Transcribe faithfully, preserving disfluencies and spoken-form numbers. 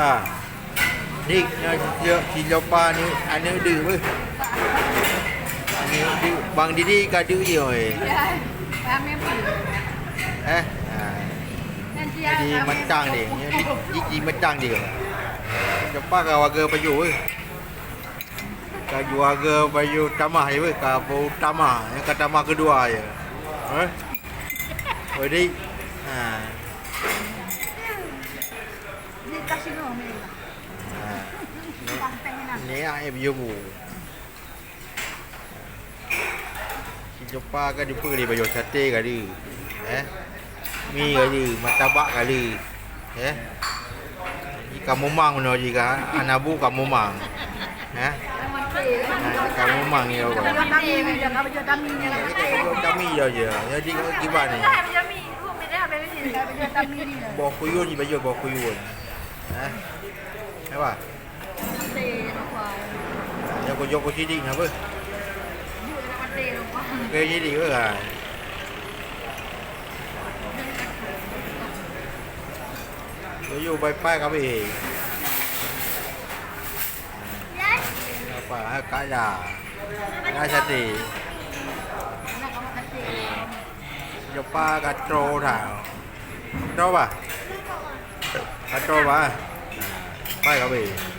Ah. Dik, nyoe si Jopa ni aneuk deuh beuh. Aneuk deuh. Bang Didi ka deuh je, oi. Eh? Ha. Jadi macang dia. Jadi, jadi macang dia. Jopa ka warga Pajoh beuh. Ka juara bayu tamah je weh, ka baru tamah, nyang ka tamah keudua je. Eh? Jadi, ha. Ha. Ni, ni ai biyubu. Si Jopa ka dipeue lé bayu sate ka di. Eh? Mi ka di, martabak ka di. Eh? Ji ka mumang meunoe ji ka, hana bu ka mumang. Eh? Ha, ka mumang ya Allah. Kami ya je, ya di kiban ni. Boh kuyun ji baju boh kuyun. Eh? Apa? Ya, kujok ku sidik na beuh. Oke, sidik beuh, ha. Yo, yo, bai-bai ka beuh. Apa, ha, kala. Kala sate. Jopa ka tro dah. Tro bah. Ka tro bah. Bai ka beuh.